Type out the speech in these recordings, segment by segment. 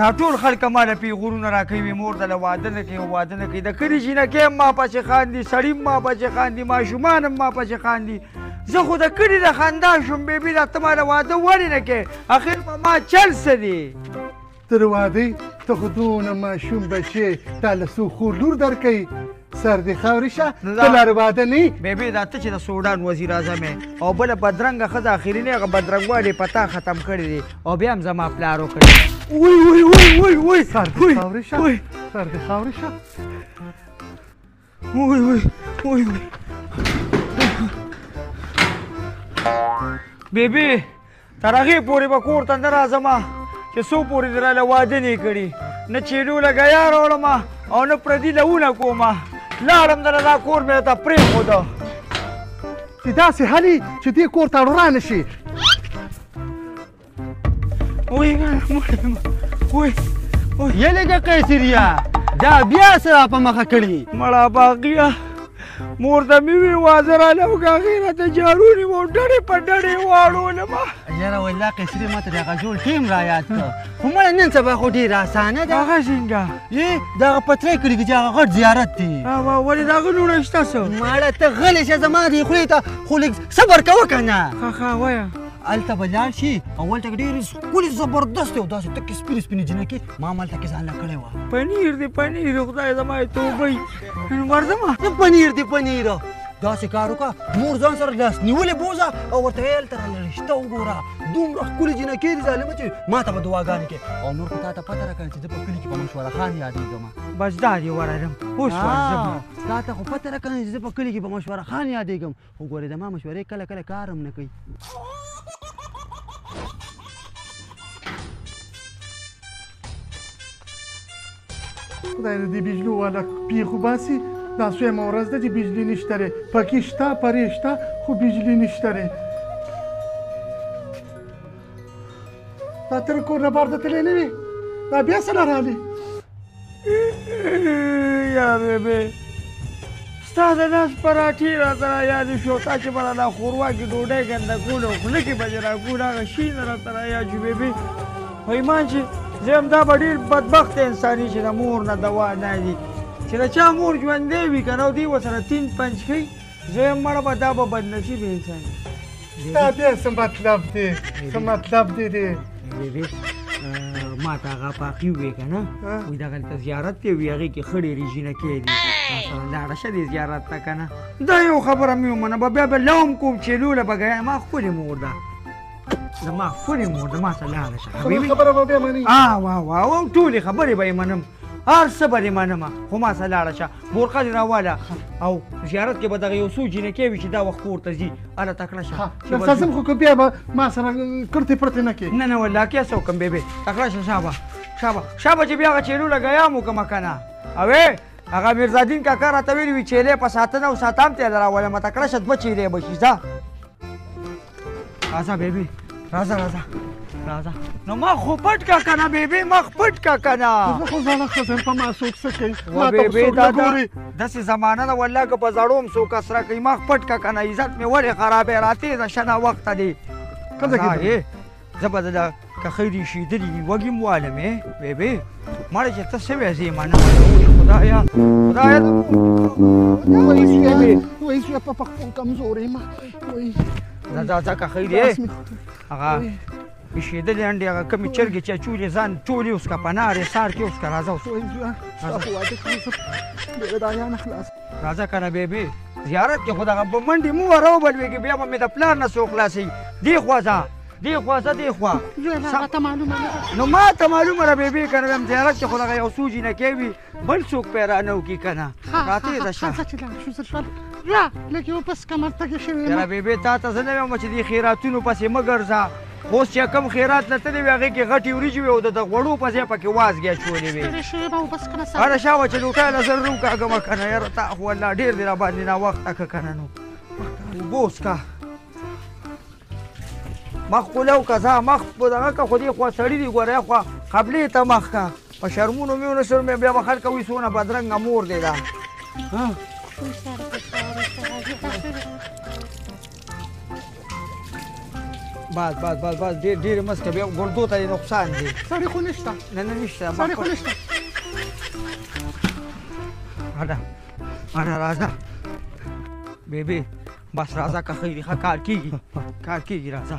دا ټول خلک ما له پیغورونه راکوي، مور د له واده نه کوي، واده نه کوي. د کلي جینکۍ هم ما پسې خاندي، سړي هم ما پسې خاندي، ماشومان هم ما پسې خاندي. زه خو د کلي د خندا شوم. بیبي دا ته ما له واده ولې نه کوې؟ اخر په ما چل څه دی؟ تر واده ته خو دونه ماشوم بچې، تا له څو خور لور درکوي، سر دې خاورې شه، ته لا واده نه یې. بیبي دا ته چې د سوډان وزیر اعظم یې او بله بدرنګه ښځه اخرینی هغه بدرنګوالی په تا ختم کړی دی او بیا هم زما پلار وکړی. وی وی وی وی وی، سر دې خاورې شه، سر دې خاورې شه. وی وی وی وی بیبي، تر هغې پورې به کور ته نه راځم چې څو پورې دې راله واده نه کړي. نه چیلو له ګیا راوړم او نه پردي لوونه کومه. لاړم درنه، دا کور مې درته پرېښوده. چې داسې هلي چې دې کور ته ورانه شي. وی وی یې لږه قیصریا، دا بیا څه را په مخه کړي؟ مړه باغیه، مور ته مې وي واده راله وکړه، هغې راته جارو نیوه، ډډې په ډډې واړولم. یاره والله قیصري ما ته د هغه جوړ ټیم را یاد کړ، خو مړه نن سبا خو ډېره اسانه ده. هغه څنګه؟ د هغه په ترې کلي کې چې هغه غټ زیارت دی. ولې د هغه لوڼه شته څه؟ مړه ته غلی شه، زما دې خولې ته خو لږ صبر کوه که نه. ښه ښه وایه. هلته به لاړ شي او هلته کې ډېرې ښکلې زبردستې او داسې تکې سپینې سپینې جینکې ما هم هلته کې ځان له کړې وه. پنیر دی پنیر، خدای زما یې توبه وي. ورځم؟ پنیر دی پنیر. داسې کار وکړه، مور ځان سره لاس نیولې بوځه او ورته ویې هلته راله رشته وګوره، دومره ښکلې جینکې دي ظالمه چې ما ته به دعاګانې کوې. او نور خو تا ته پته راکړه چې زه په کلي کې په مشوره خان یادېږم. بس دا دې ورغلم اوس ورځم. تا ته خو پته راکړه چې زه په کلي کې په مشوره خان یادېږم، خو ګورې د ما مشورې کله کله کار هم نه کوي. خدای دې بجلو والا پیښ وباسي. دا څویمه ورځ ده چې بجلي نشته دی، پکې شته پرې شته خو بجلي نشته دی. دا تر کور نه بار ته تللی نه وي، دا بیا څه له راغلې؟ یا بیبي، ستا د لاس پراټې راته را یادې شو، تا چې به را ښوروا کې ډوډۍ ګنده کوله او خوله کې به دې راکوله، هغه شی نه راته را یاد شو. بیبي په ایمان چې زه هم دا به ډېر بدبخته انسان چې د مور نه دوا نه دي، چې د چا مور ژوندی وي که نه او دی ورسره تین پنج کوي، زه یم مړه به دا به بدنصیب انسان وي. ستا بیا څه مطلب دی؟ څه مطلب دی دی؟ بیبي ما ته هغه پاقي ووې که نه، وایي دغلته زیارت دی، وایي هغې کې ښه ډېرې جینکۍ دي، سره لاړه شه دې زیارت ته که نه. دا یو خبره مې ومنه، به بیا به لو هم کوم چې لوله به ګیا. ما ښکلې مور ده، زما ښکلې مور ده، ما سره لاړه شه. خبره به بیا منې؟ واه واه واه، ټولې خبرې به یې منم، هر څه به دې منم، خو ما سره لاړه شه. بورقه دې راواله او زیارت کې به دغه یو څو جینکۍ وي چې دا وخت کور ته ځي، هله تکړه شه. ښه ځم، خو که بیا به ما سره کړتې پرتې نه کړې. نه نه والله کیسه څه وکړم بیبي، تکړه شه. شابه شابه شابه چې بیا هغه چیلو لګیا هم وکړمه که نه. اوې هغه میرزادین کاکا راته ویلي وي چیلې په ساتنه او ساتام ته یې راولمه. تکړه شه، دوه چیلې به شي. ځه راځه بیبي، راځه راځه راځه. نو ما خو پټ کا که نه بیبي، مخ پټ کا که نه. زه خو زړه ښځه یم، په ما څوک څه کوي؟ ما ته خو څوک نه ګوري. داسې زمانه ده والله که په زړو هم څوک اسره کوي. مخ پټ کا که نه، عزت مې ولې خرابې؟ راتېزه شه ناوخته دی. کله کېږي؟ زه به د که ښه دي شیدلي دي وږي هم والم. بیبي مړه چې ته څه وایې زه یې منم. خدایه خدایه وایي زویه په پښتون کمزوری یم. وایي ځه ځه که ښه دي هغه شیدلې انډې، هغه کومې چرګې چې اچولې ځان ټولې اوس که په نارې سار کې اوس که. راځه اوس، راځه که نه بیبي. زیارت کې خو دغه په منډې مو وروبلوېږي، بیا به مې د پلار نه څوک خلاصوي. دې خوا ځه، دې خوا ځه، دې خوا. ته معلومه نه نو ما ته معلومه ده بیبي که نه. وایم زیارت کې خو دغه یو څو جینکۍ وي، بل څوک پرې رانه وکړي که نه. راتېزه شه. ځه چې لاړ شو زر شول. یا لږ یې وپس کمر تږی شوی یم. یاره بیبي تا ته زه نه وایم چې دې خیراتونو پسې مه ګرځه، خو اوس چې کوم خیرات له تللی وي هغې کې غټې وریجې وي او د غوړو په ځای پکې وازګې اچولې وي. ستړی شوی یم، اوبه څښم سم. هره شابه چې لوټه له زر وکاږم که نه. یاره تا خو والله ډېر دې راباندې ناوخته کړه که نه. نو اوبه وڅښه، مخ خوله وکړه، ځه مخ په دغه که، خو دې خوا سړي دي ګوره، خوا قبلې ته مخ که. په شرمونو مې ونه شرمې، بیا به خلک وایي څونه بدرنګه مور دی دا. بس بس بس بس، ډېر ډېر مه څکه، بیا ګردو ته یې نقصان دی. سړی خو نشته. نه نه نشته، سړی خو نشته. هله هله راځه بیبي، بس راځه که ښه دي، ښه کار کېږي، کار کېږي، راځه.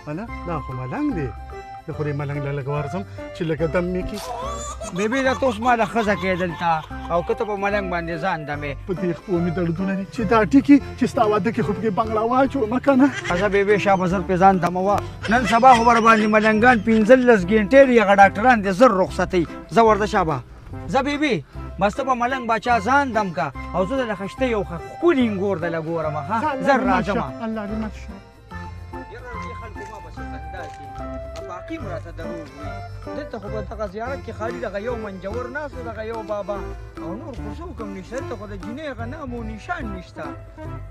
هله دا خو ملنګ دی، زه خو دې ملنګ له لږ ورځم چې لږه دم مې کړي. بیبي دا ته اوس ما له ښځه کې دلته، او که ته په ملنګ باندې ځان دمې. په دې خپو مې دردونه دي چې دا ټیکي چې ستا واده کې خو پکې بنګړه واچومه که نه. ښځه بیبي شابه زر پرې ځان دموه. نن سبا خو ورباندې ملنګان 15 ګنټې دي، هغه ډاکټران دې زر رخصتوي. ځه ورځه شابه، ځه بیبي، بس ته په ملنګ باچا ځان دم که، او زه د خشته یو ښه ښکلي انګور درله ګورم. ښه زر راځمه. الله دې مل شه. یاره دې خلکو ما پسې خندا کړي، باقي هم راته دروغ وایي. دلته خو به دغه زیارت کې خالي دغه یو منجور ناست و، دغه یو بابا، او نور خو څوک هم نشته. دلته خو د جینۍ هغه نام و نشان نشته،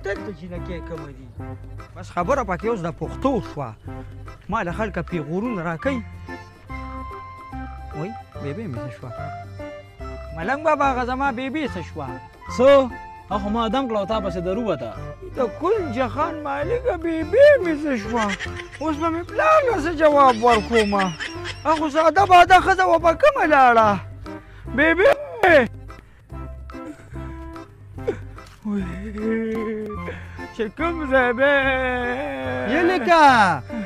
دلته جینکۍ کمه دي. بس خبره پکې اوس د پښتو شوه، ما له خلکه پیغورونه راکوي. وایي بیبي مې څه شوه؟ ملنګ بابا هغه زما بیبي څه شوه؟ څه؟ خو ما دم کړه او تا پسې در ووته. د کل جهان مالکه بیبي مې څه شوه؟ اوس به مې پلار له څه جواب ورکومه؟ هغه ساده باده ښځه وه، په کومه لاړه؟ بیبي چې کوم ځای به یې لکه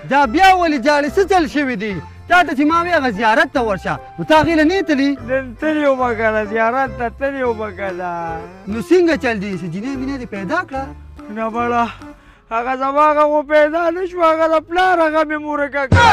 دا بیا ولې جاړې څه چل شوي دي؟ تا ته چې ما وی هغه زیارت ته ورشه، نو تا هغې له نه تلي؟ نن تلي ومه که نه، زیارت ته تلي ومه که نه. نو څنګه چل دی؟ چې جینۍ مینه دې پیدا کړه؟ نه مړه، هغه زما هغه خو پیدا نه شوه، هغه د پلار هغه مې ورکه کړه.